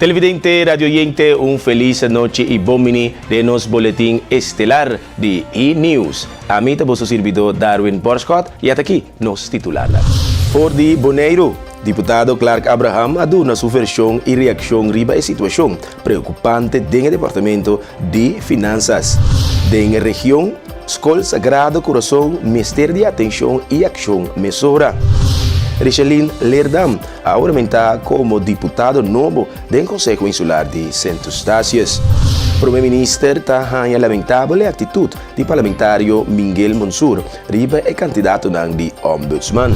Televidente, radioyente, un felis anochi y bon bini den nos boletin estelar di E-News. Ami ta boso sirbidó Darwin Borschot y ata aki nos titularnan. For di Boneiru, diputado Clark Abraham a duna su vershon y reakshon riba e situashon preokupante den e departamento di Finansas. Den e region, Skol Sagrado Kurason mester di atenshon i akshon mesora. Richeline Leerdam a huramentá komo diputado nobo den Konseho Insular di Sint Eustatius. Prome Minister ta haña lamentabel e aktitut di parlamentario Minguel Monsur riba e kandidatonan di Ombudsman.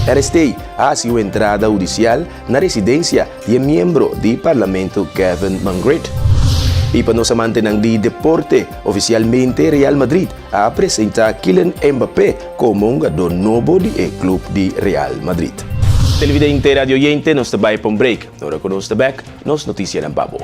RST a hasi un entrada hudisial na residensia di e miembro di Parlamento Kevin Mangrit. I pa nos amantenan di deporte, ofisialmente Real Madrid a presenta Kylian Mbappé komo hungadó nobo di e klup di Real Madrid. Televidente, radioyente, nos ta bai pa un break. Ora ku nos ta bèk, nos notisianan pa bo.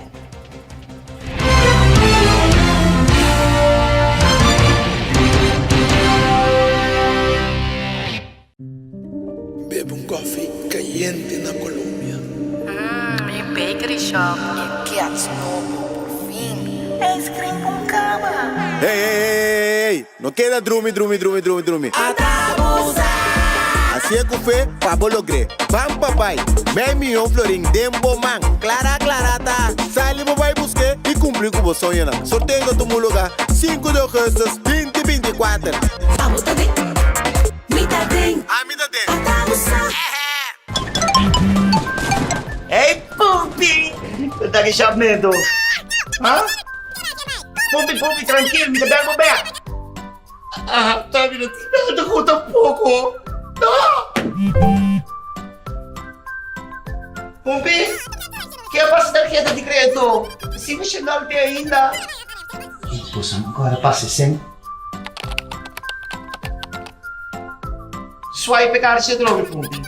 Bebe un koffie kayente na Colombia. Mmm, e bakery shop. E kets nobo, por fin. Ice cream con cama. Hey, hey, hey, hey, no keda drumi, drumi, drumi, drumi, drumi. Hacié cu fe pa bo logr'é. Ban pa bai. Mei miyon florin den bo man. Clara, clara ta. Sali bo bai busk'é y cumpli cu bo soñonan. Sorteo ta tuma lugar sinku di augustus binti 24. Abo ta den. Mi ta den. Ami ta den. Ata bo sa. Hey Pumpi! Bo ta ki shapmento? Ha? Pumpi, Pumpi, trankil, mi ta bel bo bek. Ah, ta mi no tin nada ku tampoko. No! Pumpi, ke a pasa tarheta di kredito? Si mi shendal te ainda. Boso no kòrda pasa esei? Swipe e karchi atrobe Pumpi.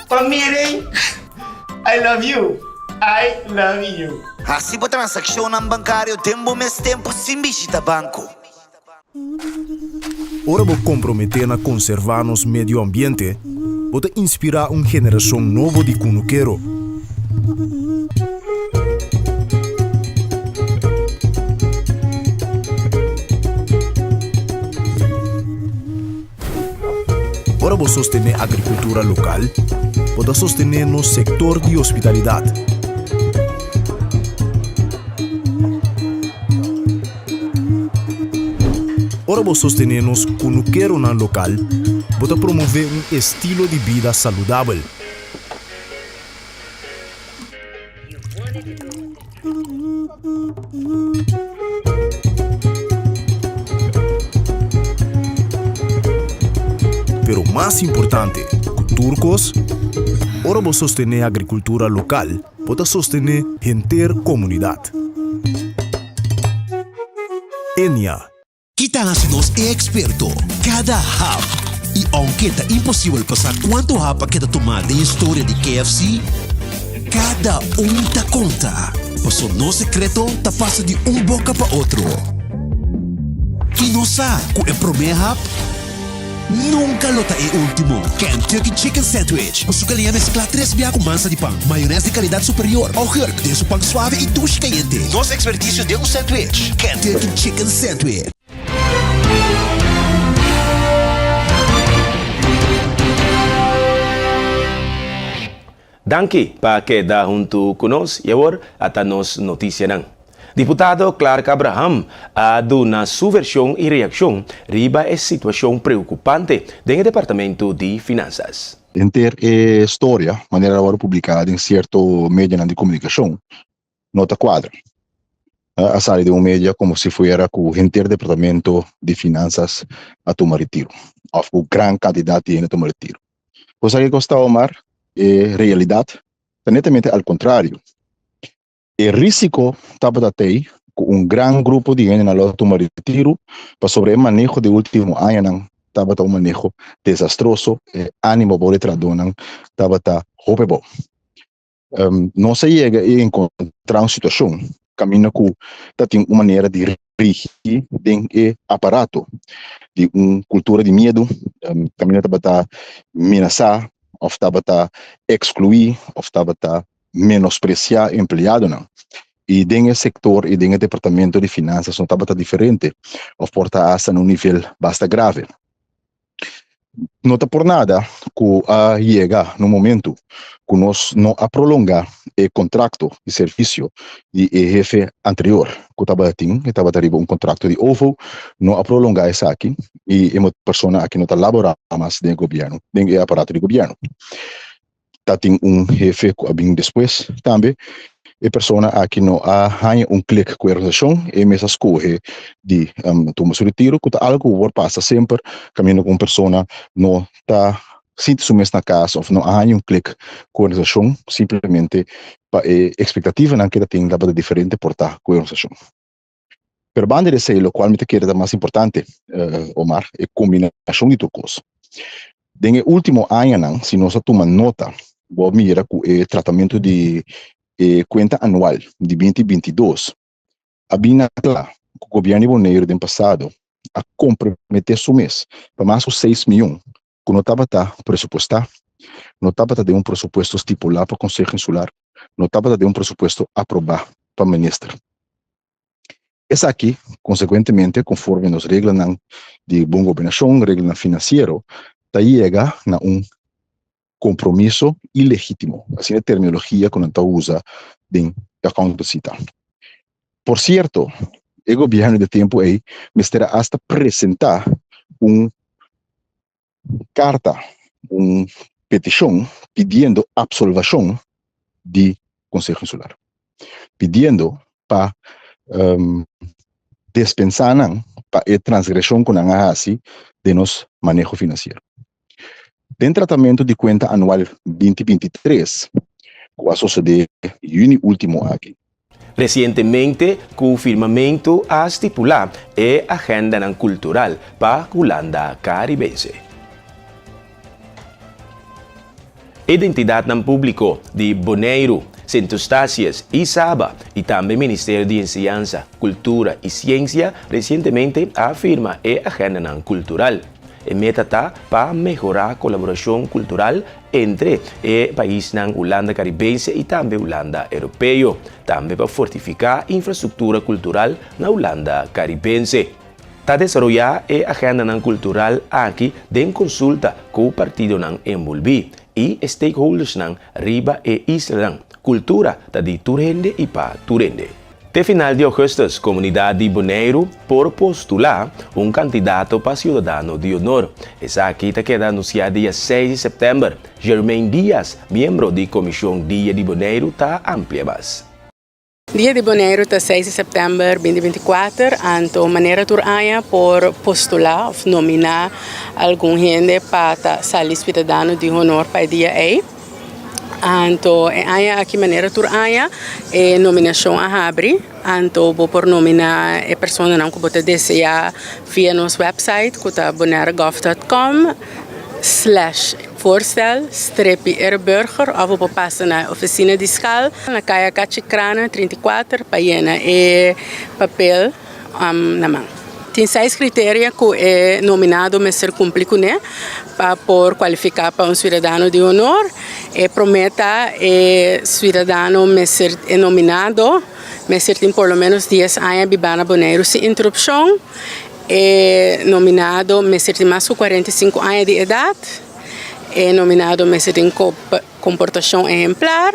Pa miren I love you I love you. Hasi bo transakshonnan bankario den bo mes tempu sin bishita banko. Ora bo komprometé na konservá nos medio ambiente, bo ta inspirá un generashon nobo di kunukero. Ora bo sostené agrikultura lokal, bo ta sostené nos sektor di hospitalidat. Ora bo sostené nos kunukeronan lokal, bo ta promové un estilo di bida saludabel. Pero mas importante ku tur kos, ora bo sostené agrikultura lokal, bo ta sostené henter komunidat. Enia. Ki ta hasi nos e eksperto? Kada hap! I ounke ta imposibel pa sa kuantu hap a keda tumá den historia di KFC, kada un ta konta, paso nos sekreto ta pasa di un boka pa otro. I nos sa ku e promé hap nunka lo ta e último. Kentucky Chicken Sandwich ku su galiña mesklá tres bia ku mansa di pan, mayones di kalidat superior, augurk den su pan suave i dushi kayente. Nos ekspertisio den un sandwich, Kentucky Chicken Sandwich. Danki pa keda huntu ku nos i awor ata nos notisianan. Diputado Clark Abraham a duna su vershon i reakshon riba e situashon preokupante den e departamento di Finansas. Henter e storia, manera a wòrdu publiká den sierto medianan di komunikashon, no ta kuadra. A sali den un media komo si fuera ku henter departamento di finansas a tuma retiro òf ku gran kantidat di hende a tuma retiro. Bo sa kiko sta Omar? E realidat ta netamente al kontrario. E risiko tabata tei ku un gran grupo di hendenan lo a tuma retiro pasobra e maneho di ultimo añanan tabata un maneho desastroso, e animo bou di trahadónan tabata hopi abou. Nos a yega i enkontrá un situashon kaminda ku ta tin un manera di rigi den e aparato di un kultura di miedu kaminda tabata menasá òf tabata ekskluí òf tabata. menospresiá empleadonan i den e sektor i den e departamento di finansas no tabata diferente òf por ta asta na un nivel basta grave. No ta por nada ku a yega na un momentu ku nos no a prolongá e kontrakto di servisio di e hefe anterior ku tabatin, e tabata riba un kontrakto di OVO, no a prolongá esaki i e persona aki no ta laborá mas den e gobièrnu, den e aparato di gobièrnu. Ta tin un hefe ku a bin despues tambe. E persona aki no a haña un klik ku e organisashon, e mes a skohe di tuma su retiro, ku ta algu ku por pasa semper kaminda ku un persona no ta sinti su mes na kas òf no a haña un klik ku e organisashon, simplemente pa e ekspektativanan ku e ta tin tabata diferente por ta ku e organisashon. Pero banda di esei, lokual mi ta kere ta mas importante, Omar, e kombinashon di tur kos. Den e último añanan, si nos a tuma nota, bo a mira ku e tratamentu di e kuenta anual di binti 22 a bin na kla ku gobièrnu di Boneiru den pasado a komprometé su mes pa mas ku seis mion ku no tabata presupuestá, no tabata den un presupuesto stipulá pa Konseho Insular, no tabata den un presupuesto aprobá pa minister. Esaki, konsekuentemente, konforme nos reglanan di bon gobernashon, reglanan finansiero, ta yega na un kompromiso ilegítimo, asina e terminologia ku nan ta usa den accountancy ta. Por sierto, e gobièrnu di e tempu ei mester a asta presentá un karta, un petishon pidiendo absolvashon di Konseho Insular, pidiendo pa despensá nan pa e transgreshon ku nan a hasi den nos maneho finansiero. Den tratamentu di kuenta anual 2023, ku a sosodé yüni último aki, Resientemente ku firmamentu a stipulá e agendanan kultural pa Hulanda Karibense. Identidatnan públiko di Boneiru, Sint Eustatius i Saba i tambe Ministerio di Enseñansa, Kultura i Siensia resientemente a firma e agendanan kultural. E meta ta pa mehorá kolaborashon kultural entre e paisnan Hulanda Karibense i tambe Hulanda Europeo, tambe pa fortifiká infrastruktura kultural na Hulanda Karibense. Ta desaroyá e agendanan kultural aki den konsulta ku partidonan enbolbí i stakeholdersnan riba e islanan. Kultura ta di tur hende i pa tur hende. Te final di ougùstùs komunidat di Boneiru por postulá un kandidato pa siudadano di honor. Esaki ta keda anunsiá dia seis di sèptèmber. Germain Diaz, miembro di Komishon Dia di Boneiru ta amplia mas. Dia di Boneiru ta seis di sèptèmber binti 24, anto manera tur aña por postulá òf nominá algun hende pa ta sali siudadano di honor pa e dia ei. Anto e aña aki manera tur aña e nominashon a habri, anto bo por nominá e personanan ku bo ta deseá via nos wèpsait ku ta bonaire gov dòt kòm slèsh voorstel strepi ereburger òf bo por pasa na e ofisina di skal na Kaya Kachi Krana 34 pa yena e papel. na man. Tin seis kriteria ku e nominado mester kumpli kuné pa por kualifiká pa un siudadano di honor. E promé ta e siudadano mester, e nominado mester tin por lo ménos dies aña bibá na Boneiru sin interupshon. E nominado mester tin mas ku 45 aña di edat. E nominado mester tin Komportashon ehemplar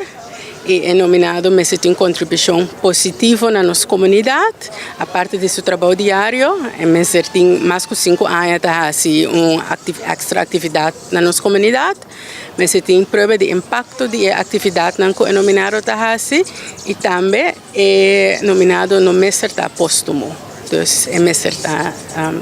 i e nominado mester tin kontribushon positivo na nos komunidat. Aparte di su trabou diario, e mester tin mas ku sinku aña ta hasi un èkstra aktividat na nos komunidat. Mester tin prueba di impakto di e aktividatnan ku e nominado ta hasi i tambe e nominado no mester ta póstumo, dus e mester ta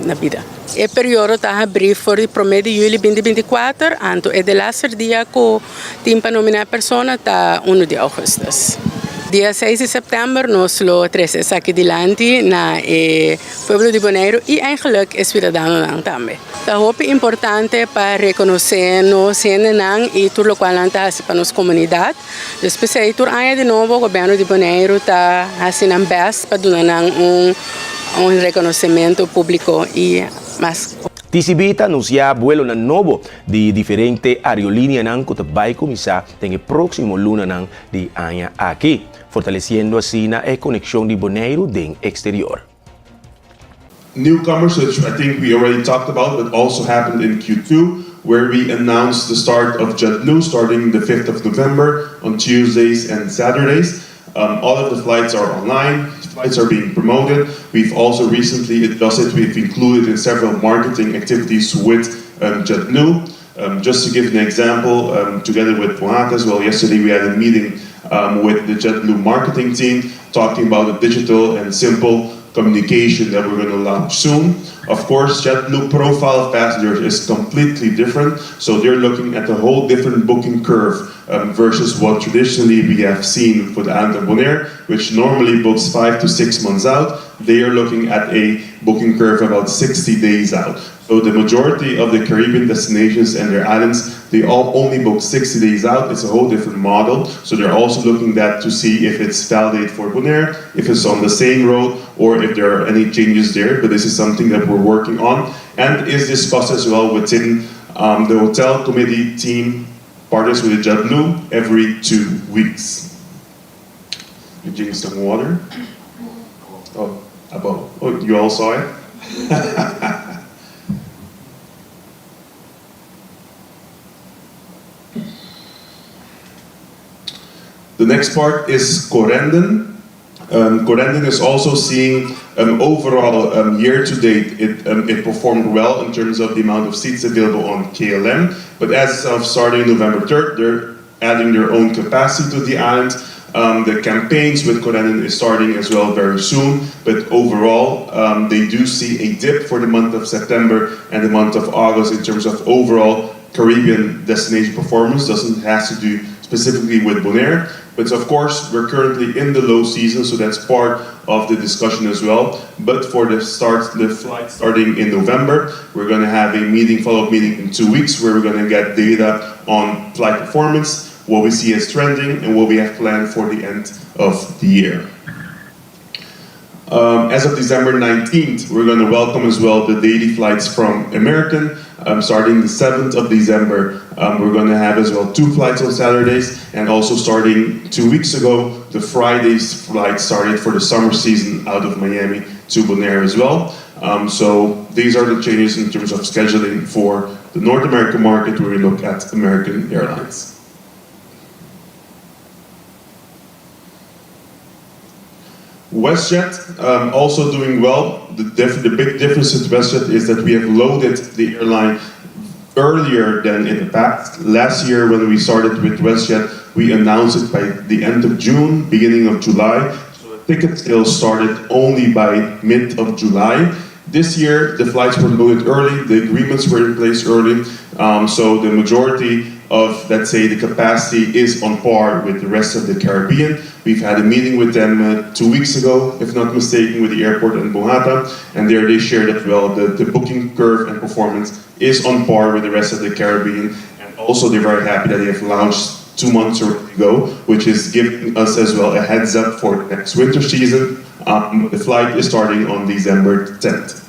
na bida. E periodo ta habrí for di promé di yüli 2024, anto e delaster dia ku tin pa nominá e persona ta unu di ougùstùs. Dia seis di sèptèmber nos lo trese esaki dilanti na e pueblo di Boneiru i eigenlik e siudadanonan tambe. Ta hopi importante pa rekonosé nos hendenan i tur lokual nan ta hasi pa nos komunidat. Dus p'esei tur aña di nobo gobièrnu di Boneiru ta hasi nan bèst pa duna nan un un rekonosementu públiko i mas. TCB ta anunsiá buelonan nobo di diferente aerolíneanan ku ta bai kuminsá den e próksimo lunanan di aña aki, fortalesiendo asina e konekshon di Boneiru den eksterior. Newcomers, which I think we already talked about, but also happened in Q2, where we announced the start of JetBlue starting the 5th of November on Tuesdays and Saturdays. Um, all of the flights are online, the flights are being promoted. We've also recently adjusted, we've included in several marketing activities with um, JetBlue. Um, just to give an example, um, together with Bonhata as well, yesterday we had a meeting um, with the JetBlue marketing team talking about the digital and simple communication that we're going to launch soon. Of course, JetBlue profile of passengers is completely different, so they're looking at a whole different booking curve um, versus what traditionally we have seen for the island of Bonaire, which normally books five to six months out. They are looking at a booking curve about 60 days out. So the majority of the Caribbean destinations and their islands, they all only book 60 days out. It's a whole different model. So they're also looking that to see if it's valid for Bonaire, if it's on the same road, or if there are any changes there. But this is something that we're working on and is discussed as well within um, the hotel committee team partners with the JetBlue every two weeks. You drink some water. Oh, above. Oh, you all saw it? The next part is Corendon. Um, Corendon is also seeing um, overall um, year to date, it, um, it performed well in terms of the amount of seats available on KLM. But as of starting November 3rd, they're adding their own capacity to the island. Um, the campaigns with Corendon is starting as well very soon, but overall, um, they do see a dip for the month of September and the month of August in terms of overall Caribbean destination performance. Doesn't have to do specifically with Bonaire, but of course, we're currently in the low season, so that's part of the discussion as well. But for the start, the flight starting in November, we're going to have a meeting, follow-up meeting in two weeks, where we're going to get data on flight performance, what we see as trending, and what we have planned for the end of the year. Um, as of December 19th, we're going to welcome as well the daily flights from American. Um, starting the 7th of December, um, we're going to have as well two flights on Saturdays, and also starting two weeks ago, the Fridays flight started for the summer season out of Miami to Bonaire as well. Um, so these are the changes in terms of scheduling for the North American market where we look at American Airlines. WestJet um, also doing well. The, the big difference with WestJet is that we have loaded the airline earlier than in the past. Last year, when we started with WestJet, we announced it by the end of June, beginning of July. So the ticket sales started only by mid of July. This year, the flights were loaded early, the agreements were in place early, um, so the majority of, let's say, the capacity is on par with the rest of the Caribbean. We've had a meeting with them uh, two weeks ago, if not mistaken, with the airport in Bonhata, and there they shared as well that the booking curve and performance is on par with the rest of the Caribbean. And also, they're very happy that they have launched two months ago, which is giving us as well a heads up for next winter season. Um, the flight is starting on December 10th.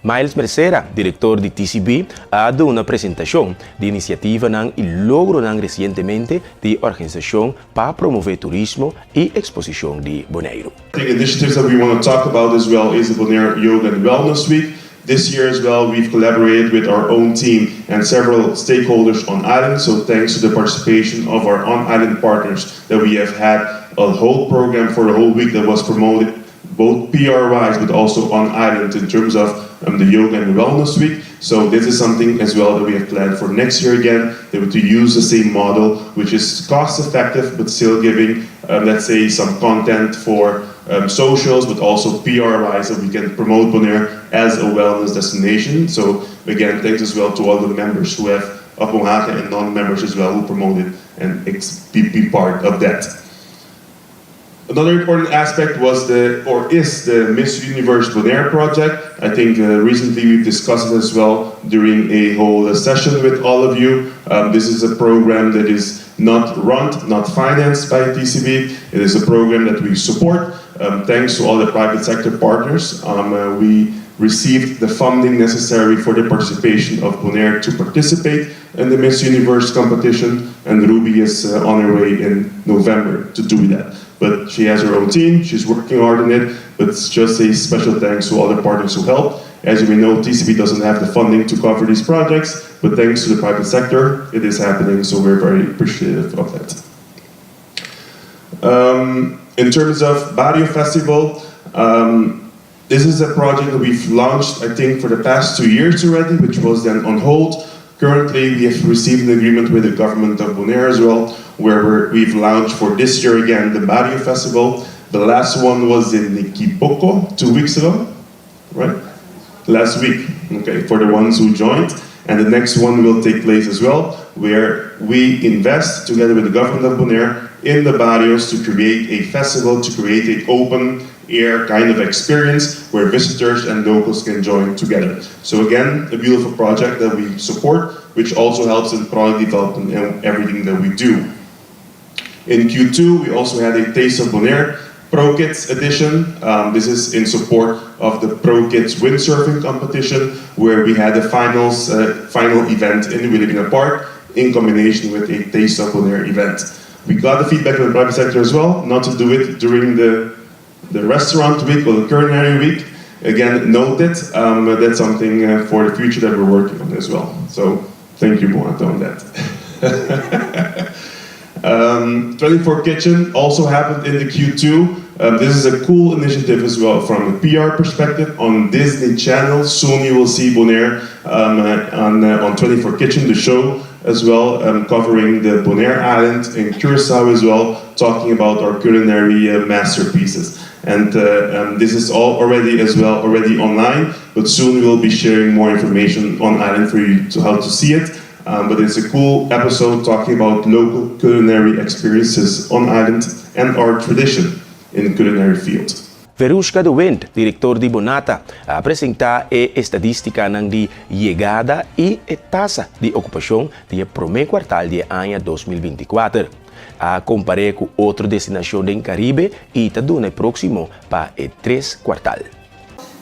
Miles Mercera, direktor di TCB, a duna presentashon di inisiativanan i logronan resientemente di organisashon pa promové turismo i eksposishon di Boneiru. The initiatives that we want to talk about as well is the Bonaire Yoga and Wellness Week. This year as well, we've collaborated with our own team and several stakeholders on island. So thanks to the participation of our on-island partners that we have had a whole program for the whole week that was promoted both PR-wise but also on island in terms of um, the Yoga and Wellness Week. So this is something as well that we have planned for next year again, that to use the same model, which is cost effective but still giving, um, let's say, some content for um, socials, but also PR-wise that we can promote Bonaire as a wellness destination. So again, thanks as well to all the members who have of Bonhata and non-members as well who promoted and be, be part of that. Another important aspect was the, or is the Miss Universe Bonaire project. I think uh, recently we've discussed it as well during a whole uh, session with all of you. Um, this is a program that is not run, not financed by TCB. It is a program that we support. Um, thanks to all the private sector partners. Um, uh, we received the funding necessary for the participation of Bonaire to participate in the Miss Universe competition, and Ruby is uh, on her way in November to do that. But she has her own team, she's working hard on it, but it's just a special thanks to all the partners who helped. As you may know, TCB doesn't have the funding to cover these projects, but thanks to the private sector, it is happening, so we're very appreciative of that. Um, in terms of Barrio Festival, um, this is a project that we've launched, I think, for the past two years already, which was then on hold. Currently, we have received an agreement with the government of Bonaire as well, where we have launched for this year again the Barrio Festival. The last one was in Nikiboko two weeks ago, right? Last week, okay, for the ones who joined. And the next one will take place as well, where we invest together with the government of Bonaire in the barrios to create a festival, to create an open air kind of experience where visitors and locals can join together. So again, a beautiful project that we support, which also helps in product development and everything that we do. In Q2, we also had a Taste of Bonaire Pro Kids edition. Um, this is in support of the Pro Kids windsurfing competition, where we had the finals, uh, final event in Wilhelmina Park in combination with a Taste of Bonaire event. We got the feedback from the private sector as well, not to do it during the, the restaurant week or the culinary week. Again, noted, um, that's something uh, for the future that we're working on as well. So thank you, Moata, on that. um, 24 Kitchen also happened in the Q2. Um, this is a cool initiative as well from the PR perspective on Disney Channel. Soon you will see Bonaire um, uh, on, uh, on 24 Kitchen, the show as well, um, covering the Bonaire Island and Curacao as well, talking about our culinary uh, masterpieces. And uh, um, this is all already as well already online, but soon we will be sharing more information on island for you to how to see it. Um, but it's a cool episode talking about local culinary experiences on island and our tradition in the culinary field. Verushka de Windt, direktor di Bonata, a presentá e estadístikanan di yegada i e tasa di okupashon di e promé kuartal di e aña 2024. A kompar'é ku otro destinashon den Karibe i ta duna e próksimo pa e tres kuartal.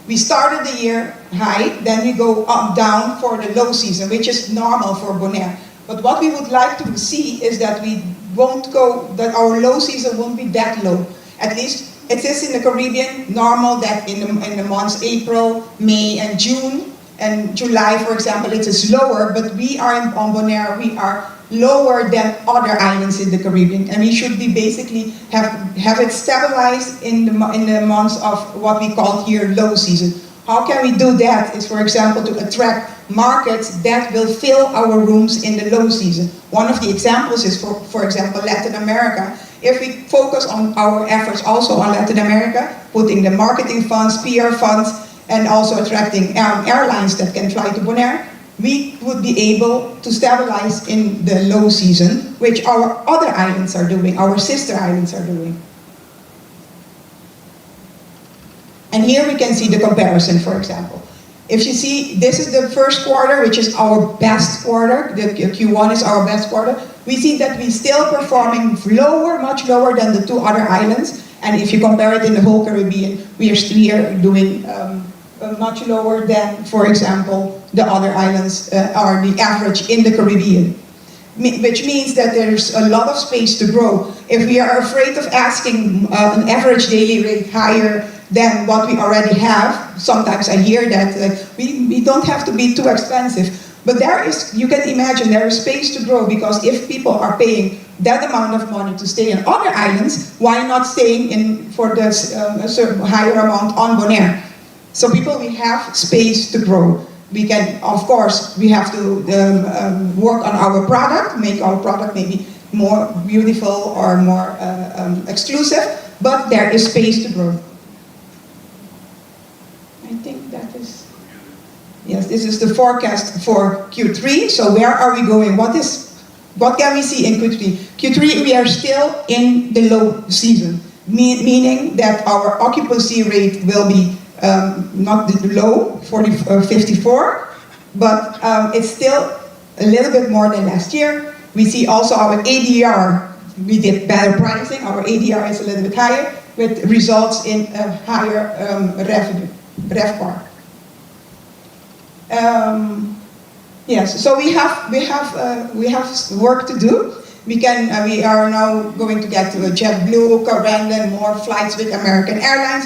We started the year high, then we go up down for the low season, which is normal for Bonaire. But what we would like to see is that we won't go, that our low season won't be that low. At least it is in the Caribbean normal that in the, in the months April, May, and June, and July, for example, it is lower, but we are in, on Bonaire, we are lower than other islands in the Caribbean, and we should be basically have, have it stabilized in the, in the months of what we call here low season. How can we do that? Is, for example, to attract markets that will fill our rooms in the low season. One of the examples is, for, for example, Latin America. If we focus on our efforts also on Latin America, putting the marketing funds, PR funds, and also attracting um, airlines that can fly to Bonaire, we would be able to stabilize in the low season, which our other islands are doing, our sister islands are doing. And here we can see the comparison, for example. If you see, this is the first quarter, which is our best quarter. The Q1 is our best quarter. We see that we're still performing lower, much lower than the two other islands. And if you compare it in the whole Caribbean, we are still doing um, uh, much lower than, for example, the other islands uh, are the average in the Caribbean which means that there's a lot of space to grow. If we are afraid of asking uh, an average daily rate higher than what we already have, sometimes I hear that like, we, we don't have to be too expensive. But there is, you can imagine there is space to grow because if people are paying that amount of money to stay in other islands, why not staying in for this um, a certain higher amount on Bonaire? So people, we have space to grow. We can, of course, we have to um, um, work on our product, make our product maybe more beautiful or more uh, um, exclusive, but there is space to grow. I think that is, yes, this is the forecast for Q3. So where are we going? What is, what can we see in Q3? Q3, we are still in the low season, me meaning that our occupancy rate will be um, not low, 40, uh, 54, but um, it's still a little bit more than last year. We see also our ADR, we did better pricing. Our ADR is a little bit higher, which results in a higher um, revenue, RevPAR. Um, yes, so we have we have uh, we have work to do. We can uh, we are now going to get to a JetBlue, Corendon, more flights with American Airlines,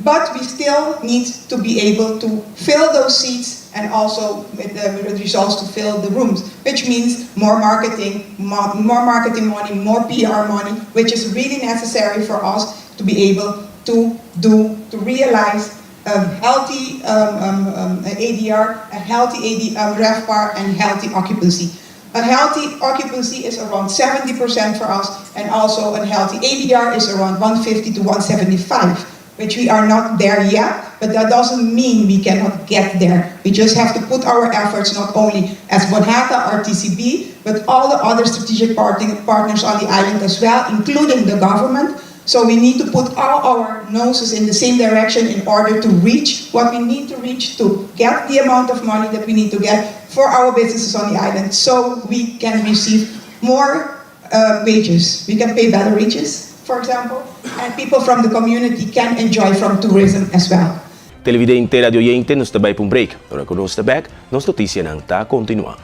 but we still need to be able to fill those seats and also with the, with the results to fill the rooms, which means more marketing, more, more marketing money, more PR money, which is really necessary for us to be able to do, to realize a healthy um, um, um, ADR, a healthy AD, um, RevPAR, and healthy occupancy. A healthy occupancy is around 70% for us, and also a healthy ADR is around 150 to 175, which we are not there yet, but that doesn't mean we cannot get there. We just have to put our efforts not only as Bonhata or TCB, but all the other strategic partners on the island as well, including the government. So we need to put all our noses in the same direction in order to reach what we need to reach to get the amount of money that we need to get for our businesses on the island so we can receive more wages. We can pay better wages, for example, and people from the community can enjoy from tourism as well. Televidente, radio oyente, nos ta bai pa un break. Ora ku nos ta bèk, nos notisianan ta kontinuá.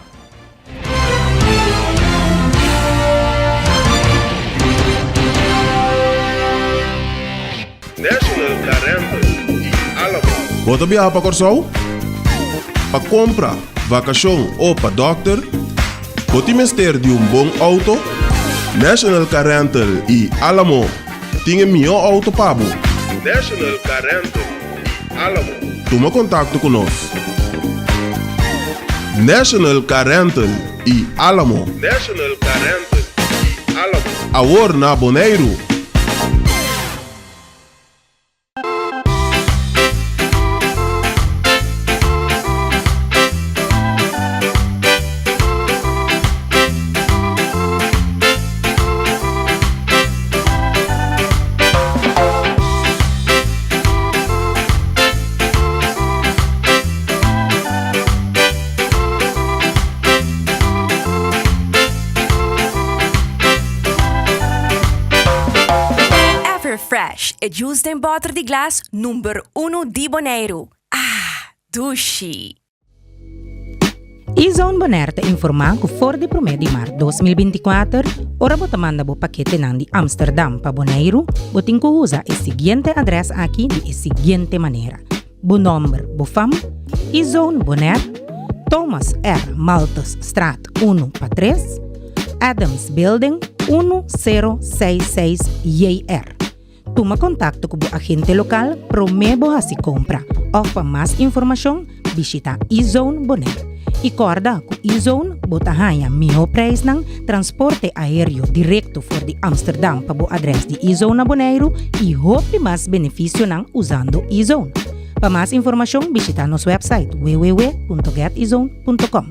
National Car Rental i Alamo. Bo ta biaha pa Kòrsou? Pa kompra, vakashon o pa dòkter? Bo tin mester di un bon outo? National Car Rental i Alamo tin e mihó outo pa bo. National Car Rental i Alamo. Tuma kontakto ku nos. National Car Rental i Alamo. National Car Rental i Alamo. Awor na Boneiru. Everfresh, e juice den bòter di glas number uno di Boneiru. Ah, dushi! E-Zone Bonaire ta informá ku for di promé di mart 2024, ora bo ta manda bo paketenan di Amsterdam pa Boneiru, bo tin ku usa e siguiente adrès aki di e siguiente manera, Bo nòmber, bo fam, E-Zone Bonaire, Thomas R. Malthusstraat unu pa tres, Adams Building, unu sero seis seis JR. Tuma kontakto ku bo agente lokal promé bo hasi kompra òf pa mas informashon bishita E-Zone Bonaire. I kòrda ku E-Zone bo ta haña mihó preisnan, transporte aéreo direkto for di Amsterdam pa bo adrès di E-Zone na Boneiru i hopi mas benefisionan usando E-Zone. Pa mas informashon bishita nos wèpsait www.getezone.com.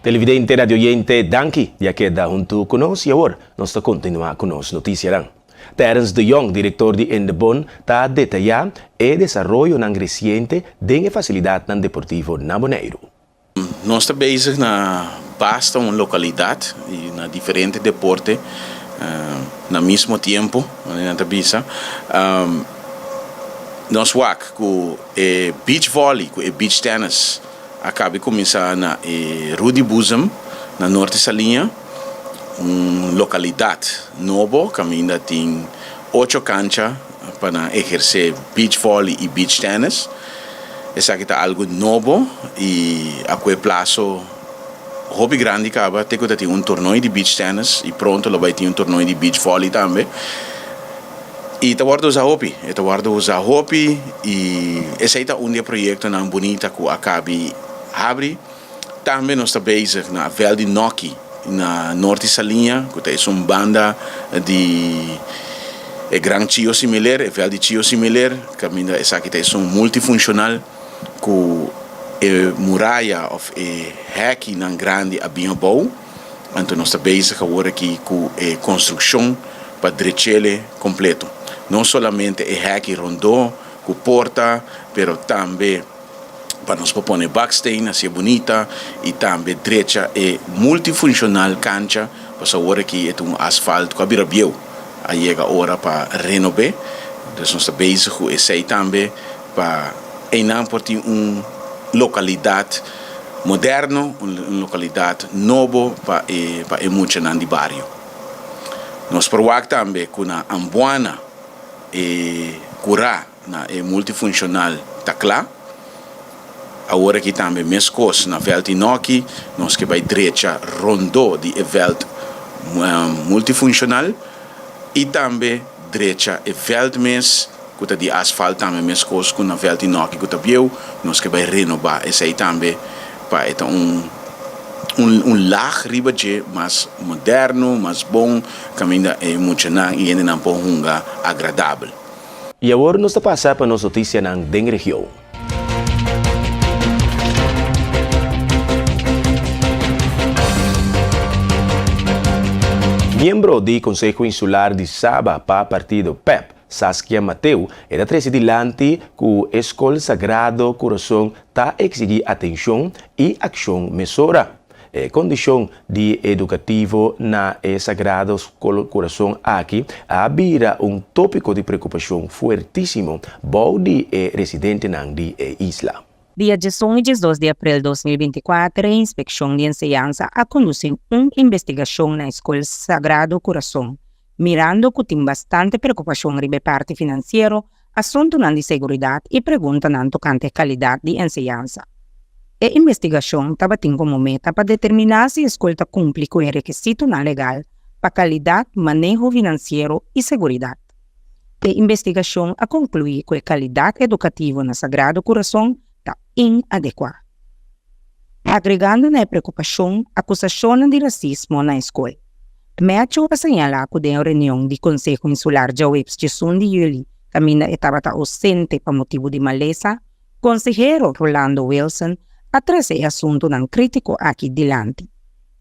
Televidente, radioyente, danki di a keda huntu ku nos i awor nos ta kontinuá ku nos notisianan. Terence de Jong, direktor di Indebon, ta detayá e desaroyonan resiente den e fasilidatnan deportivo na Boneiru. Nos ta bezig na basta un lokalidat i na diferente deporte na mismo tiempo, manera nan ta bisa. Nos wak ku e beach volley ku e beach tennis a kabi kuminsá na e Rudi Boezem na Norte Saliña, un lokalidat nobo kaminda tin ocho kancha pa nan ehersé beach volley i beach tennis. Esaki ta algu nobo i a kue plaso hopi grandi kaba te ku ta tin un tornoi di beach tennis i pronto lo bai tin un tornoi di beach volley tambe. I ta wòrdu usa hopi, e ta wòrdu usa hopi i esei ta un di e proyektonan bunita ku a kabi habri. Tambe nos ta bezig na veld di Noki na Norte Saliña ku ta esun banda di e gran Chio Similer, e veld di Chio Similer, kaminda esaki ta esun multifunshonal ku e muraya òf e hèkinan grandi a bin abou. Anto nos ta bezig awor aki ku e konstrukshon pa drech'ele kompleto. No solamente e hèki rondó ku porta, pero tambe. pa nos por pone baksteen hacié bunita y tambe drecha e multifuncional cancha pasobra awor aki e ta un asfalt cu a bira bieu a yega ora pa renob'é dus nos ta bezig cu esey tambe pa eynan por tin un localidad moderno un localidad nobo pa e pa e muchanan di bario. Nos por wak tambe cu na Ambuana e cura. Na e multifunshonal ta kla. Awor aki tambe meskos na vèlt Inoki nos ke bai drecha rondó di e vèlt multifunshonal i tambe drecha e vèlt mes ku ta di asfalt tambe meskos ku na vèlt Inoki ku ta bieu nos ke bai renobá esei tambe pa e ta un un lag riba dje mas moderno mas bon kaminda e muchanan i hendenan por hunga agradabel. I awor nos ta pasa pa nos notisianan den region. Miembro di Konseho Insular di Saba pa partido pep, Saskia Mateu, e ta trese dilanti ku e Skol Sagrado Kurason ta eksigí atenshon i akshon mesora. E kondishon di edukativo na e Sagrado Kurason aki a bira un tópiko di preokupashon fuertísimo bou di e residentenan di e isla. Dia diesun i diesdos di aprel 2024 e Inspekshon di Enseñansa a kondusí un investigashon na e skol Sagrado Kurason, mirando ku tin bastante preokupashon riba e parti finansiero asuntunan di seguridat i preguntanan tokante kalidat di enseñansa. E investigashon tabatin komo meta pa determiná si e skol ta kumpli ku e rekisitonan legal pa kalidat, maneho finansiero i seguridat. E investigashon a konkluí ku e kalidat edukativo na Sagrado Kurason ta inadekuá. Agregando na e preokupashon, akusashonnan di rasismo na e skol. Matthew a señalá ku den un reunion di Konseho Insular djaweps diesun di yüli kaminda e tabata ousente pa motibu di malesa, konsehero Rolando Wilson a trese e asuntunan krítiko aki dilanti.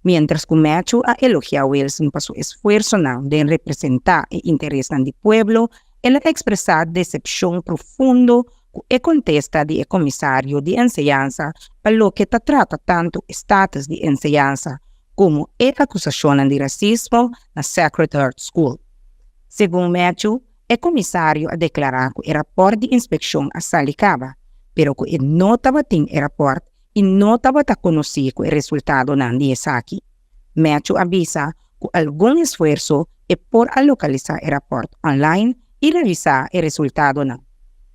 Miéntras ku Matthew a elogiá Wilson pa su esfuersonan den representá e interesnan di pueblo, el a ekspresá desepshon profundo ku e kontesta di e komisario di enseñansa pa loke ta trata tantu e status di enseñansa komo e akusashonnan di rasismo na Sacred Heart School. Segun Matthew, e komisario a deklará ku e rapòrt di inspekshon a sali kaba, pero ku e no tabatin e rapòrt i no tabata konosí ku e resultadonan di esaki. Matthew a bisa ku algun esfuerso e por a lokalisá e rapòrt online i revisá e resultadonan.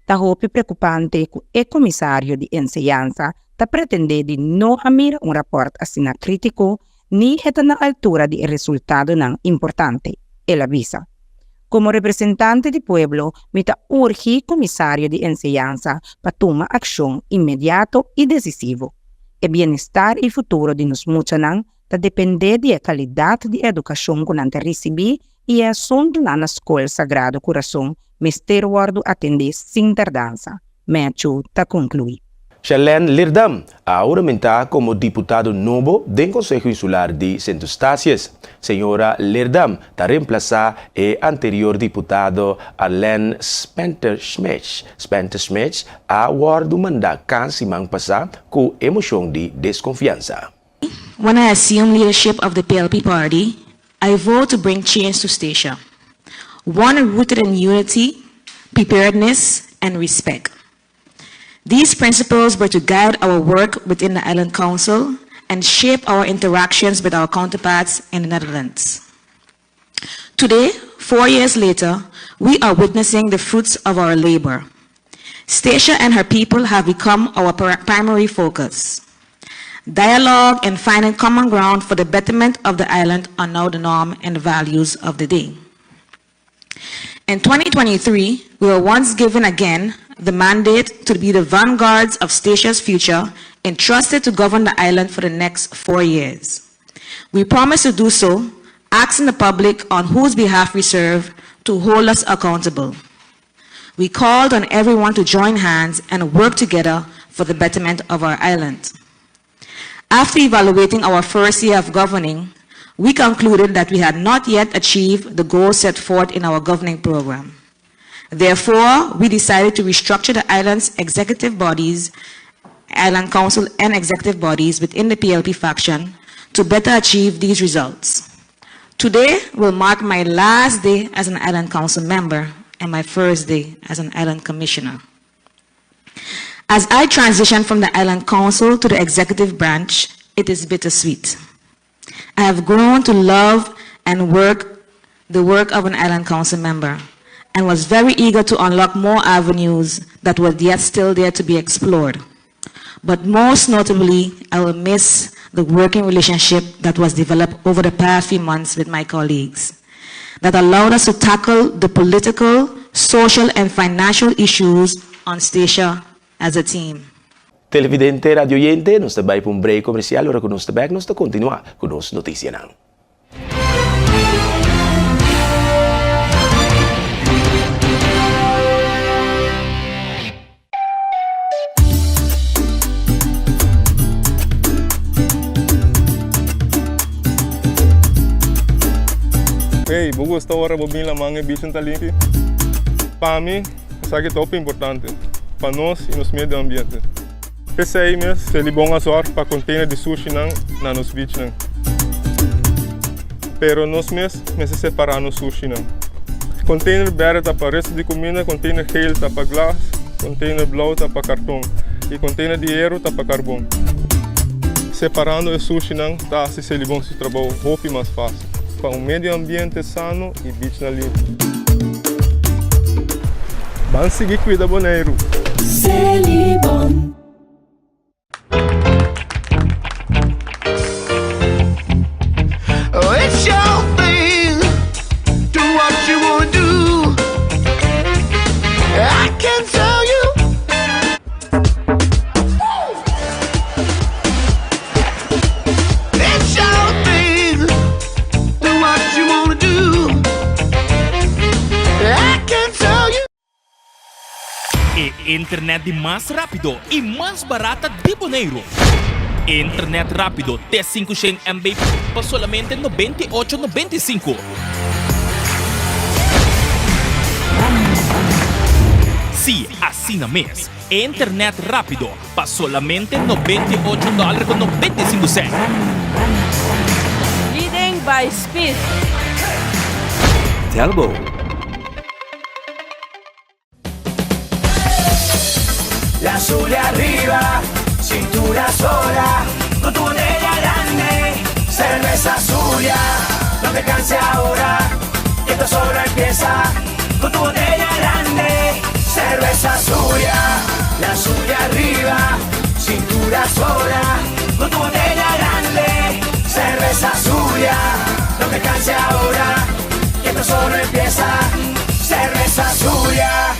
Ta hopi preokupante ku e komisario di enseñansa ta pretendé di no a mira un rapòrt asina krítiko ni e ta na altura di e resultadonan importante, el a bisa. Komo representante di pueblo mi ta urgi komisario di enseñansa pa tuma akshon inmediato i desisivo. E bienestar i futuro di nos muchanan ta dependé di e kalidat di edukashon ku nan ta risibí i e asuntunan na Skol Sagrado Kurason mester wòrdu atendé sin tardansa, Matthew ta konkluí. Sharlene Leerdam a huramentá komo diputado nobo den Konseho Insular di Sint Eustatius. Señora Leerdam ta remplasá e anterior diputado Arlene Spenter-Schmitz. Spenter-Schmitz a wòrdu mandá kas siman pasá ku e moshon di deskonfiansa. When I assumed leadership of the PLP party, I vowed to bring change to Statia. One rooted in unity, preparedness, and respect. These principles were to guide our work within the Island Council and shape our interactions with our counterparts in the Netherlands. Today, four years later, we are witnessing the fruits of our labor. Statia and her people have become our primary focus. Dialogue and finding common ground for the betterment of the island are now the norm and the values of the day. In 2023, we were once given again the mandate to be the vanguards of Statia's future, entrusted to govern the island for the next four years. We promise to do so, asking the public on whose behalf we serve to hold us accountable. We called on everyone to join hands and work together for the betterment of our island. After evaluating our first year of governing, we concluded that we had not yet achieved the goals set forth in our governing program. Therefore, we decided to restructure the island's executive bodies. Island Council and executive bodies within the PLP faction to better achieve these results. Today will mark my last day as an Island Council member and my first day as an Island Commissioner. As I transition from the Island Council to the executive branch, it is bittersweet. I have grown to love and work the work of an Island Council member and was very eager to unlock more avenues that were yet still there to be explored. But most notably, I will miss the working relationship that was developed over the past few months with my colleagues that allowed us to tackle the political, social, and financial issues on Statia as a team. Televidente, radioyente, nos ta bai pa un break comercial, ora cu nos ta bek nos ta continua cu nos noticianan. Hey, bo gusta ora bo bin laman e bichin ta limpi? Pa mi, esaki ta hopi importante pa nos y nos medio ambiente. P'esei mes, Selibon a zorg pa container di sushinan na nos beachnan. Pero nos mes mester separa nos sushinan. Container berde ta pa resto di cuminda, container geel ta pa glas, container blauw ta pa carton y container di hero ta pa carbon. Separando e sushinan ta haci Selibon su trabou hopi mas facil pa un medio ambiente sano y beachnan limpi. Ban sigui cuida Boneiru! Selibon. E internet di mas rápido i mas barata di Boneiru. Internet rápido te 500 MB pa solamente 98 95. Sí, asina mes. Internet rápido pa solamente 98 dòler ku 95 sènt. Leading by speed. Telbo. La Zulia arriba, cintura sola, con tu botella grande, cerveza Zulia, no te canses ahora, que esto solo empieza, con tu botella grande, cerveza Zulia, la Zulia arriba, cintura sola, con tu botella grande, cerveza Zulia, no te canses ahora, que esto solo empieza, cerveza Zulia.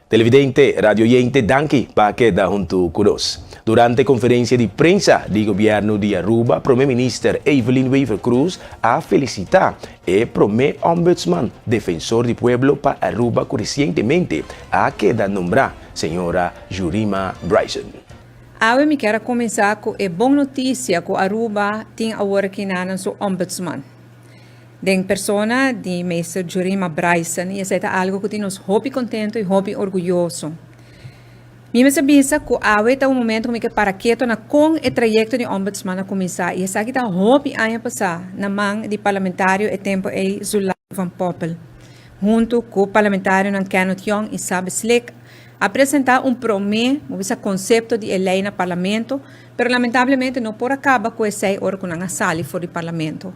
Televidente, radioyente danki pa keda huntu ku nos. Durante konferensia di prensa di Gobièrnu di Aruba, Prome Minister Evelyn Wever-Croes a felisitá e prome Ombudsman, Defensor di Pueblo, pa Aruba ku resientemente a keda nombrá, señora Jurima Bryson. Awe mi kier a kuminsá ku e bon notisia ku Aruba tin awor aki na su Ombudsman. Den persona di Meester Jurima Bryson y esey ta algo cu tin nos hopi contento y hopi orguyoso. Mi mester bisa cu awe ta un momento cu mi ke para keto na con e trayecto di Ombudsman a cuminsa y esaki ta hopi aña pasa na man di parlamentario e tempo ey Zulay van Poppel hunto cu parlamentarionan Kenneth Young y Sabe Slick a presenta un prome, bo bisa concepto di e ley na parlamento Pero lamentablemente no por a caba cu esey ora cu nan a sali for di Parlamento.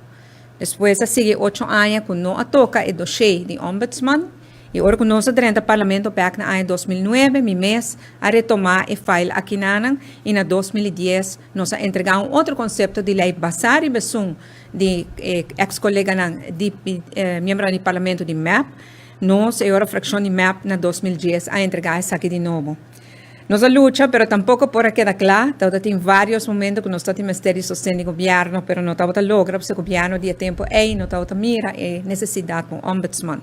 Despues a sigui ocho aña cu no a toca e dossier di Ombudsman y ora cu nos a drenta Parlamento bek na aña 2009 mi mes a retoma e file akinanan y na 2010 nos a entrega un otro concepto di ley basa riba esun di e ex coleganan di miembronan di Parlamento di mep. Nos e ora fraccion di mep na 2010 a entrega esaki di nobo. Nos a lucha, pero tampoco por a keda cla. Tabata tin varios momento cu nos tatin mester di sosten di gobierno, pero no tabata logra pasobra gobierno di e tempo ey no tabata mira e necesidad pa un ombudsman.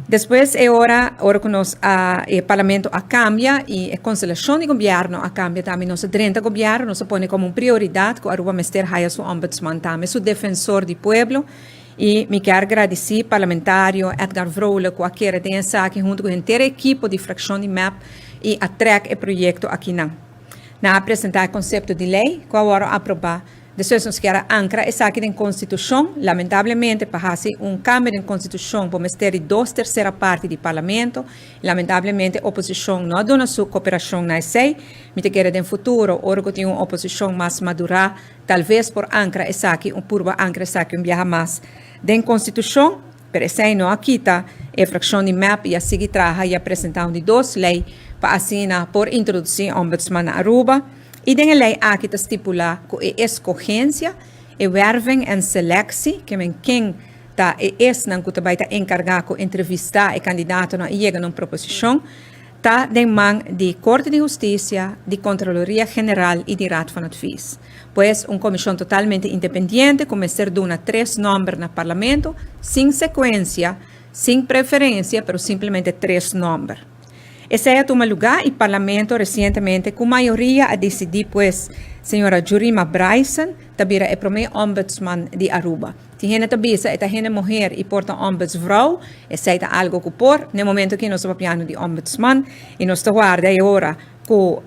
Despues e ora, ora cu nos a, e parlamento a cambia y e constelacion di gobierno a cambia tambe, nos a drenta gobierno, nos a pone como un prioridad cu Aruba mester haya su ombudsman tambe, su defensor di pueblo. Y mi kier gradici Parlamentario Edgar Vrolijk cu a kere den esaki hunto cu henter e ekipo di fraccion di mep y a trek e proyecto akinan. Nan a presenta e concepto di ley cu a worde aproba. Despues nos kier a ancra esaki den Constitucion. Lamentablemente pa haci un cambio den Constitucion bo mester di dos tercera parti di Parlamento. Lamentablemente oposicion no a duna su cooperacion na esey. Mi ta kere den futuro ora cu tin un oposicion mas madura talves por ancra esaki un purba ancra esaki un biaha mas den Constitucion. Pero esey no a kita e fraccion di mep y a sigui traha y a presenta un di dos ley pa asina por introduci Ombudsman na Aruba. Y den e ley aki ta stipula cu e escogencia, e werving en selectie, ke men ken ta e esnan cu ta bay ta encarga cu entrevista e candidatonan y yega na un proposicion, ta den man di Corte di Husticia, di Contraloria General y di Raad van Advies. Pues un comision totalmente independiente cu mester duna tres nomber na Parlamento, sin secuencia, sin preferencia, pero simplemente tres nomber. Esei a tuma lugá i Parlamento resientemente ku mayoria a disidí pues señora Jurima Bryson ta bira e promé ombudsman di Aruba. Tin hende ta bisa e ta hende muher i por ta ombudsvrouw, esei ta algo ku por. Na e momento aki nos ta papiando di ombudsman i nos ta warda e ora ku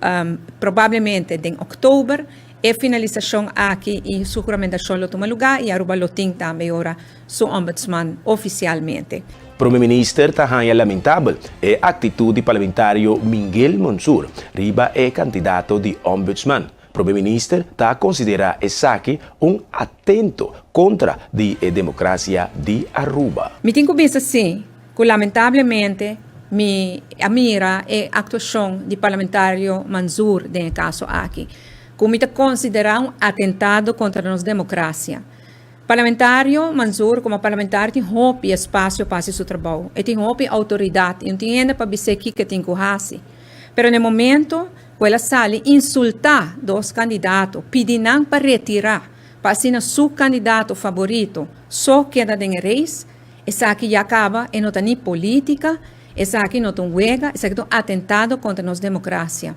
probablemente den oktober e finalisashon aki i su huramentashon lo tuma lugá i Aruba lo tin tambe e ora su ombudsman ofisialmente. Prome Minister ta haña lamentabel e actitud di Parlamentario Minguel Mansur riba e candidato di Ombudsman. Prome Minister ta considera esaki un atento contra di e democracia di Aruba. Mi tin cu bisa si cu lamentablemente mi a mira e actuacion di Parlamentario Mansur den e caso aki, cu mi ta considera un atentado contra nos democracia. Parlamentario Mansour como parlamentario tin hopi espacio pa haci su trabou. E tin hopi autoridad y no tin hende pa bis'é kico e tin cu haci. Pero na e momento cu el a sali insulta dos candidato, pidi nan pa retira pa asina su candidato faborito so keda den e race, esaki ya caba, e no ta ni politica, esaki no ta un wega, esaki ta un atentado contra nos democracia.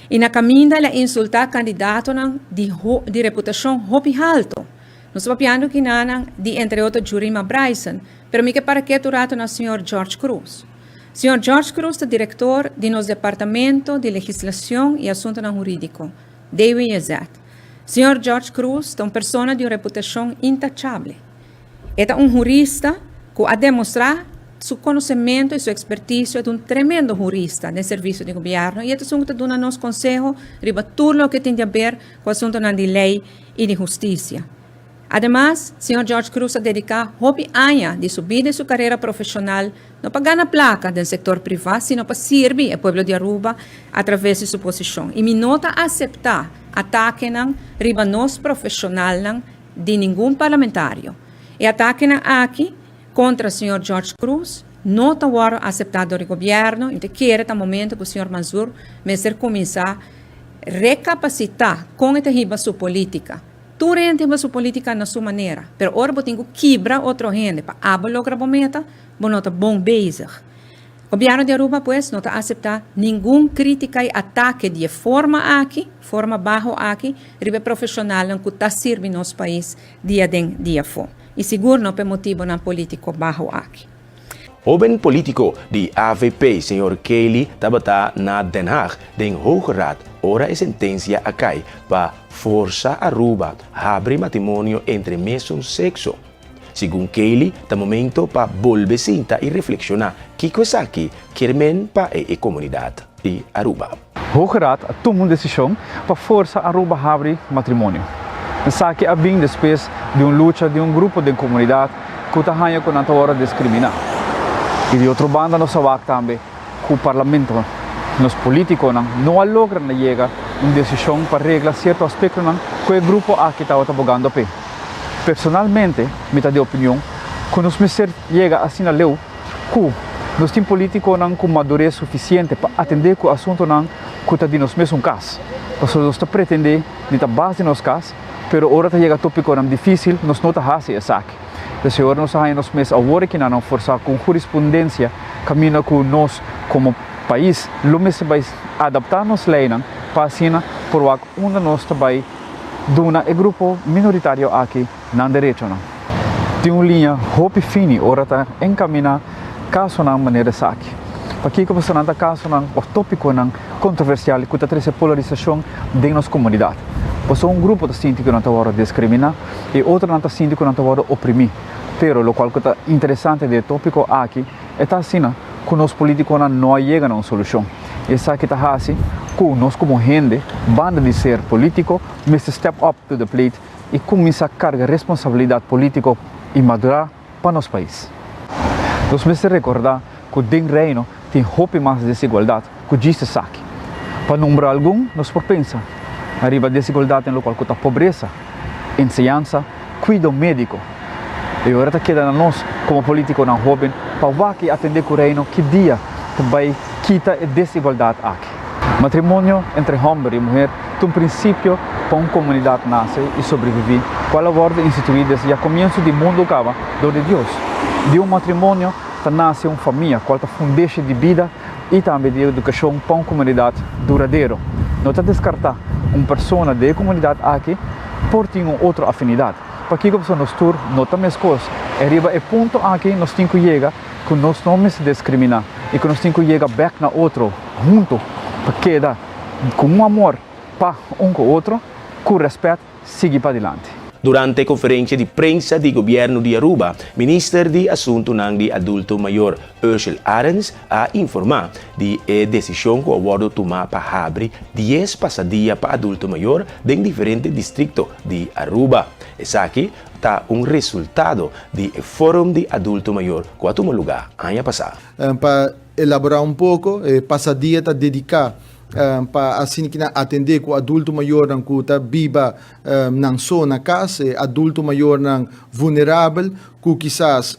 Y na caminda el a insulta candidatonan di di reputacion hopi halto. Nos ta papiando kinanan di entre otro Jurima Bryson, pero mi ke para ketu rato na señor George Cruz. Señor George Cruz ta director di nos Departamento di Legislacion y Asuntonan Huridico, DWZ. Señor George Cruz ta un persona di un reputacion intachable. E ta un hurista cu a demostra su conocemento y su experticio, e ta un tremendo hurista den servicio di gobierno y e ta esun cu ta duna nos conseho riba tur loke tin di haber cu asuntonan di ley y di husticia. Ademas, señor George Cruz a dedica hopi aña di su bida y su carera profesional no pa gana placa den sector priva, sino pa sirbi e pueblo di Aruba a traves di su posicion. Y mi no ta acepta atakenan riba nos profesionalnan di ningun parlamentario. E atakenan aki contra señor George Cruz no ta wordo acepta dor di gobierno y mi ta kere ta momento cu señor Mansur mester cuminsa recapacita con e ta hiba su politica. Tur hende hiba su politica na su manera, pero ora bo tin cu kibra otro hende pa abo logra bo meta, bo no ta bon bezig. Gobierno di Aruba pues no ta acepta ningun critica y atake di e forma aki, forma baho aki, riba e profesionalnan cu ta sirbi nos pais dia den dia afo. Y sigur no p'e motibonan politico baho aki. Hoben politico di avp señor Kelly tabata na Den Haag den Hoge Raad ora e sentencia a cay pa forsa Aruba habri matrimonio entre mesun sexo. Segun Kelly ta momento pa bolbe sinta y reflexiona kico esaki kier men pa e comunidad di Aruba. Hoge Raad a tuma un desishon pa forsa Aruba habri matrimonio. Esaki a bin despues di un lucha di un grupo den komunidat ku ta haña ku nan ta wòrdu diskriminá. I di otro banda nos a wak tambe ku parlamento, nos polítikonan, no a logra na yega un desishon pa regla sierto aspektonan ku e grupo aki tabata bogando p'e. Personalmente mi ta di opinion ku nos mester yega asina leu ku nos tin polítikonan ku madurez sufisiente pa atendé ku asuntunan ku ta di nos mesun kas. Pasobra nos ta pretendé di ta bas di nos kas, pero ora ta yega tópikonan difísil nos no ta hasi esaki. P'esei ora nos a haña nos mes awor aki nan forsá ku un hurispundensia kaminda ku nos komo pais lo mester bai adaptá nos leinan pa asina por wak unda nos ta bai duna e grupo minoritario aki nan derechonan. Tin un liña hopi fini ora ta encamina casonan manera esaki. Pakico pasobra nan ta casonan of topiconan controversial cu ta trece polarisacion den nos comunidad. Pasobra un grupo ta sinti cu nan ta wordo discrimina y otronan ta sinti cu nan ta wordo oprimi. Pero locual cu ta interesante den e topico aki e ta asina cu nos politiconan no a yega na un solucion. Esaki ta haci cu nos como hende, banda di ser politico, mester step up to the plate y cuminsa carga responsabilidad politico y madura pa nos pais. Nos mester recorda cu den Reino tin hopi mas desigualdad cu djis esaki. Pa nombra algun, nos por pensa riba desigualdad den locual cu ta pobresa, enseñansa, cuido medico. E ora ta keda na nos como politiconan hoben pa wak y atende cu Reino ki dia ta bay kita e desigualdad aki. Matrimonio entre homber y muher ta un principio pa un comunidad nace y sobrevivi cual a wordo institui desde ya comienzo di mundo caba dor di Dios. Di un matrimonio ta nace un famia cual ta fundeshi di bida y tambe di educacion pa un comunidad duradero. No ta descarta un persona den e comunidad aki por tin un otro afinidad. Pakico pasobra nos tur no ta mescos. E riba e punto aki nos tin cu yega cu nos no mester discrimina y cu nos tin cu yega bek na otro hunto pa keda cu un amor pa un cu otro cu respet sigui padilanti. Durante conferencia di prensa di Gobierno di Aruba, Minister di Asuntonan di Adulto Mayor Ursell Arends a informa di e decision cu a wordo tuma pa habri dies pasadia pa adulto mayor den diferente districto di Aruba. Esaki ta un resultado di e Forum di Adulto Mayor cu a tuma luga aña pasa. Pa elabora un poco, e pasadia ta dedica pa asina ki nan atende ku adulto mayornan ku ta biba nan so na kas, e adulto mayornan vulnerabel ku kisas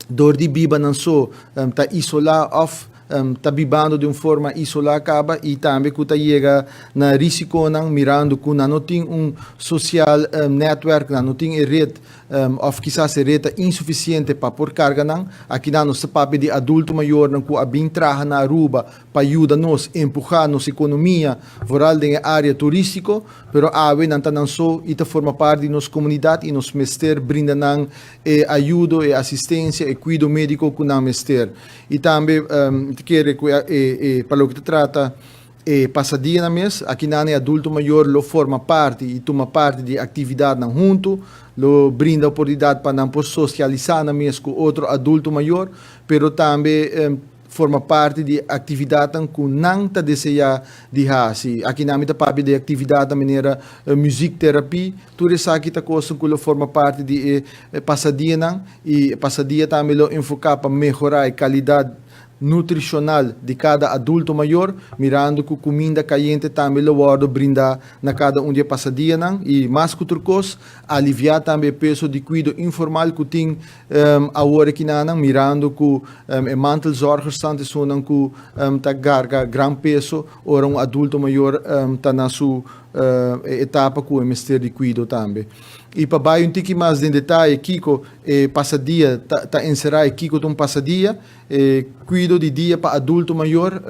dor di biba nan so ta isolá òf ta bibando di un forma isolá kaba i tambe ku ta yega na risikonan mirando ku nan no tin un sosial nètwèrk, nan no tin e ret òf kisas e ret ta insufisiente pa por karga nan. Akinan nos ta papia di adulto mayornan ku a bin traha na Aruba pa yuda nos empuhá nos ekonomia, vooral den e área turístiko, pero awe nan ta nan so i ta forma parti di nos komunidat i nos mester brinda nan e ayudo, e asistensia, e kuido médiko ku nan mester. I tambe mi ta kere ku e pa loke ta trata e pasadianan mes, akinan e adulto mayor lo forma parti i tuma parti di e aktividatnan huntu, lo brinda oportunidat pa nan por sosialisá nan mes ku otro adulto mayor, pero tambe forma parti di actividadnan cu nan ta desea di haci. Aki nan mi ta papia di actividadnan manera muziekterapie, tur esaki ta cosnan cu lo forma parti di e pasadianan y e pasadia tambe lo enfoca pa mehora e calidad nutricional di cada adulto mayor, mirando cu cuminda cayente tambe lo wordo brinda na cada un di e pasadianan y mas cu tur cos alivia tambe e peso di cuido informal cu tin Awor e kinanan mirando ku e mantelzorgerstand esunnan ku ta garga gran peso ora un adulto mayor ta na su etapa ku e mester di kuido tambe. I pa bai un tiki mas den detaye kiko e pasadia ta enserá i kiko ta un pasadia, E kuido di dia pa adulto mayor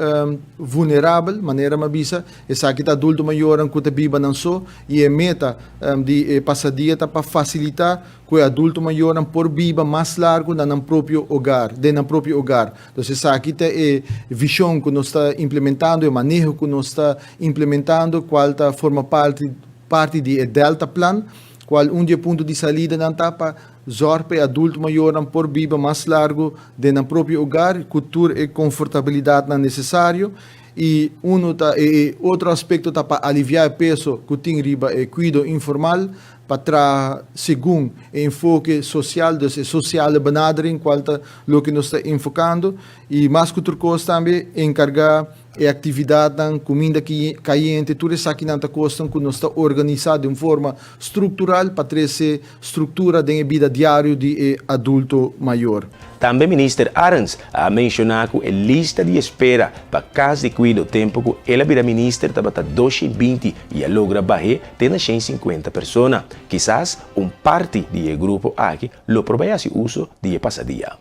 vulnerabel, manera mi a bisa, esaki ta adulto mayornan ku ta biba nan so i e meta di e pasadia ta pa fasilitá ku e adulto mayornan por biba mas largu na nan propio hogar, den nan propio hogar. Entonces esaki ta e vishon ku nos ta implementando, e maneho ku nos ta implementando, kual ta forma parti parti di e Delta Plan, kual un di e punto di salidanan ta pa Zòrg pa e adulto mayornan por biba mas largu den nan propio hogar ku tur e konfortabilidatnan nesesario. I unu ta e e otro aspekto ta pa aliviá e peso ku tin riba e kuido informal, pa traha segun e enfoke sosial, dus e sociale benadering kual ta loke nos ta enfokando. I mas ku tur kos tambe enkargá E aktividatnan, kuminda kayente, tur esakinan ta kosnan ku nos ta organisá den un forma struktural pa trese struktura den e bida diario di e adulto mayor. Tambe Minister Arends a menshoná ku e lista di espera pa kas di kuido tempu ku el a bira minister tabata 220 i a logra bah'é te na 150 persona. Kisas un parti di e grupo aki lo por bai hasi uso di e pasadia.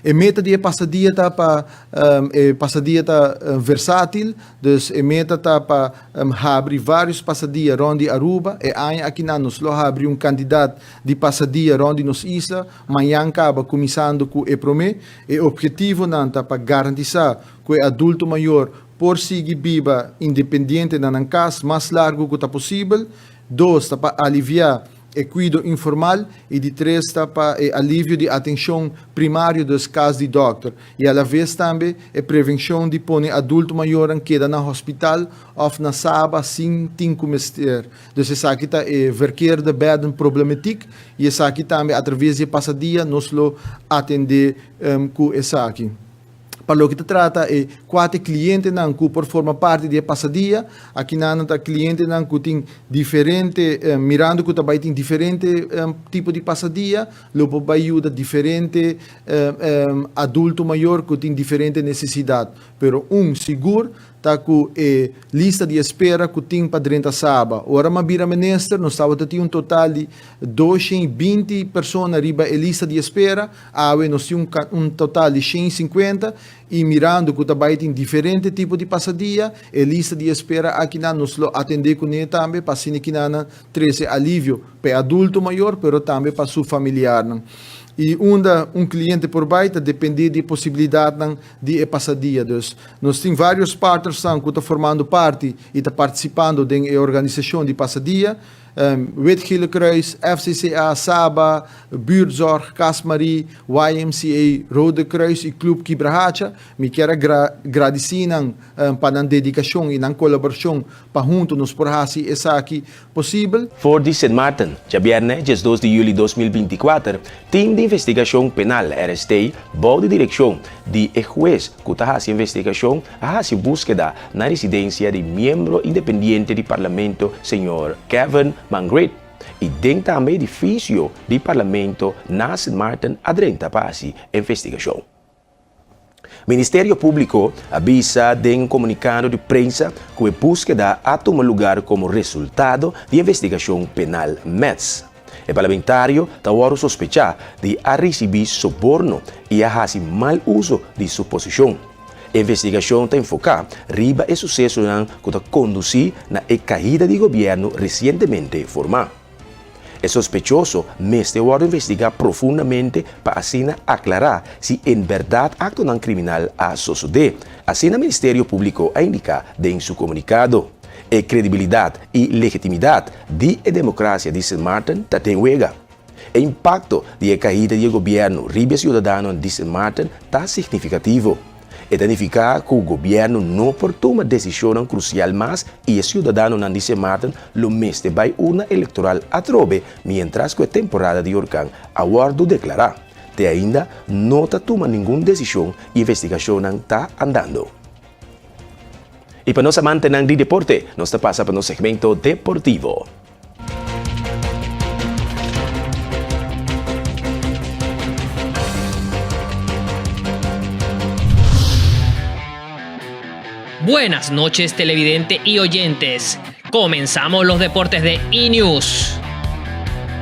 E meta di e pasadia ta pa e pasadia ta versátil, dus e meta ta pa habri vários pasadia rònt di Aruba. E aña akinan nos lo habri un kantidat di pasadia rònt di nos isla, mañan kaba kuminsando ku e promé. E ophetivonan ta pa garantisá ku e adulto mayor por sigui biba independiente na nan kas mas largu ku ta posibel. Dos ta pa aliviá e kuido informal i di tres ta pa e alivio di atenshon primario dus kas di dòkter i alaves tambe e prevenshon di pone adulto mayornan keda na hospital òf na Saba sin tin ku mester. Dus esaki ta e verkeerde bedden problematiek i esaki tambe atraves di e pasadia nos lo atendé ku esaki. Pa loke ta trata e kuater klientenan ku por forma parti di e pasadia, akinan nan ta klientenan ku tin diferente, mirando ku ta bai tin diferente tipo di pasadia, lo por bai yuda diferente adulto mayor ku tin diferente nesesidat. Pero un sigur ta ku e lista di espera ku tin pa drenta Saba. Ora mi a bira minister nos tabata tin un total di 220 persona riba e lista di espera, awe nos tin un total di 150 i mirando ku ta bai tin diferente tipo di pasadia, e lista di espera akinan nos lo atendé kuné tambe pa asina kinanan trese alivio pa e adulto mayor pero tambe pa su familiarnan. I unda un kliente por bai ta dependé di e posibilidatnan di e pasadia. Dus nos tin varios partnersnan ku ta formando parti i ta partisipando den e organisashon di pasadia, Wit Gele Kruis, FCCA, Saba, Buurtzorg, Cas Marie, YMCA, Rode Kruis i Club Kibrahacha. Mi kier a gradisí nan pa nan dedikashon i nan kolaborashon pa huntu nos por hasi esaki posibel. For di Sint Maarten, djabièrnè 12 di yüli 2024, Tim di Investigashon Penal, RST, bou di direkshon di e hues ku ta hasi investigashon a hasi búskeda na residensia di miembro independiente di Parlamento señor Kevin Mangrit i den tambe edifisio di Parlamento na Sint Maarten a drenta pa hasi investigashon. Ministerio Públiko a bisa den un komunikado di prensa ku e búskeda a tuma lugar komo resultado di investigashon penal Mets. E parlamentario ta wòrdu sospechá di a risibí soborno i a hasi mal uso di su posishon. E investigashon ta enfoká riba e susesonan ku ta kondusí na e kaida di gobièrnu resientemente formá. E sospechoso mester wòrdu investigá profundamente pa asina aklará si en bèrdat aktonan kriminal a sosodé, asina Ministerio Públiko a indiká den su komunikado. E kredibilidat i legitimidat di e demokrasia di Sint Maarten ta den wega. E impakto di e kaida di e gobièrnu riba e siudadanonan di Sint Maarten ta signifikativo. E ta nifiká ku gobièrnu no por tuma desishonnan krusial mas i e siudadanonan di Sint Maarten lo mester bai urna elektoral atrobe miéntras ku e temporada di orkan a wòrdu deklará. Te ainda no ta tuma ningun desishon i investigashonnan ta andando. I pa nos amantenan di deporte, nos ta pasa pa nos segmento deportivo. Buenas noches televidente y oyentes. Comenzamos los deportes de E-News.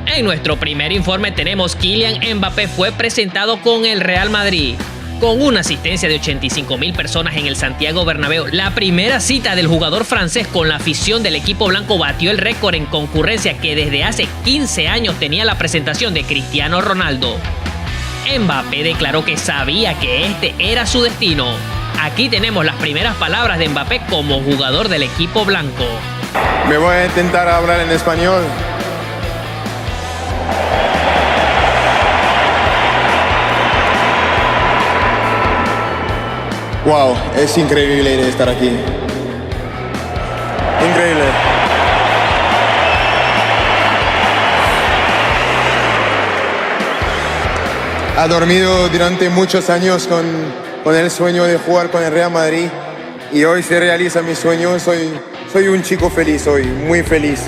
En nuestro primer informe tenemos Kylian Mbappé fue presentado con el Real Madrid. Con una asistencia de 85 mil personas en el Santiago Bernabéu, la primera cita del jugador francés con la afición del equipo blanco batió el récord en concurrencia que desde hace 15 años tenía la presentación de Cristiano Ronaldo. Mbappé declaró que sabía que este era su destino. Aquí tenemos las primeras palabras de Mbappé como jugador del equipo blanco. Me voy a intentar hablar en español. Wow, es increíble estar aquí. Increíble. Ha dormido durante muchos años con, con el sueño de jugar con el Real Madrid y hoy se realiza mi sueño. Soy, soy un chico feliz hoy, muy feliz.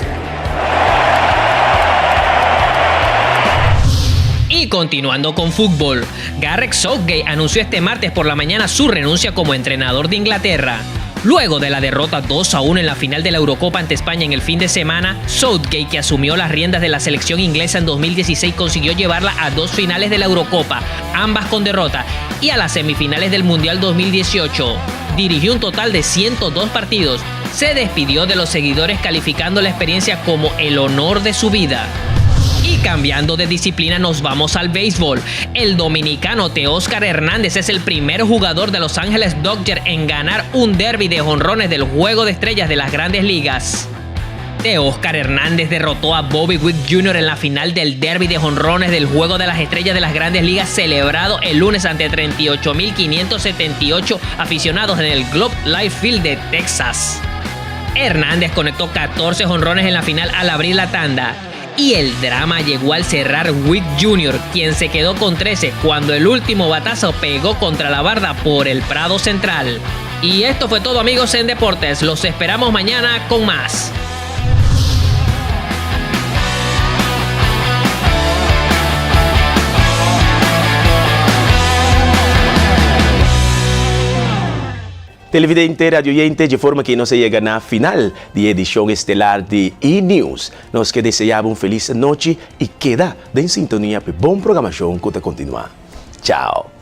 Y continuando con fútbol, Garrett Southgate anunció este martes por la mañana su renuncia como entrenador de Inglaterra. Luego de la derrota 2 a 1 en la final de la Eurocopa ante España en el fin de semana, Southgate, que asumió las riendas de la selección inglesa en 2016, consiguió llevarla a dos finales de la Eurocopa, ambas con derrota, y a las semifinales del Mundial 2018. Dirigió un total de 102 partidos. Se despidió de los seguidores calificando la experiencia como el honor de su vida. Y cambiando de disciplina nos vamos al béisbol. El dominicano Teoscar Hernández es el primer jugador de Los Ángeles Dodgers en ganar un derby de jonrones del Juego de Estrellas de las Grandes Ligas. Teoscar Hernández derrotó a Bobby Witt Jr. en la final del derby de jonrones del Juego de las Estrellas de las Grandes Ligas celebrado el lunes ante 38.578 aficionados en el Globe Life Field de Texas. Hernández conectó 14 jonrones en la final al abrir la tanda. Y el drama llegó al cerrar Witt Jr., quien se quedó con 13 cuando el último batazo pegó contra la barda por el Prado Central. Y esto fue todo amigos en Deportes. Los esperamos mañana con más. Televidente, radioyente, di forma ku nos a yega na final di edishon estelar di E-News. Nos ke deseá un felis nochi i keda den sintonia pa bon programashon ku ta kontinuá. Chao!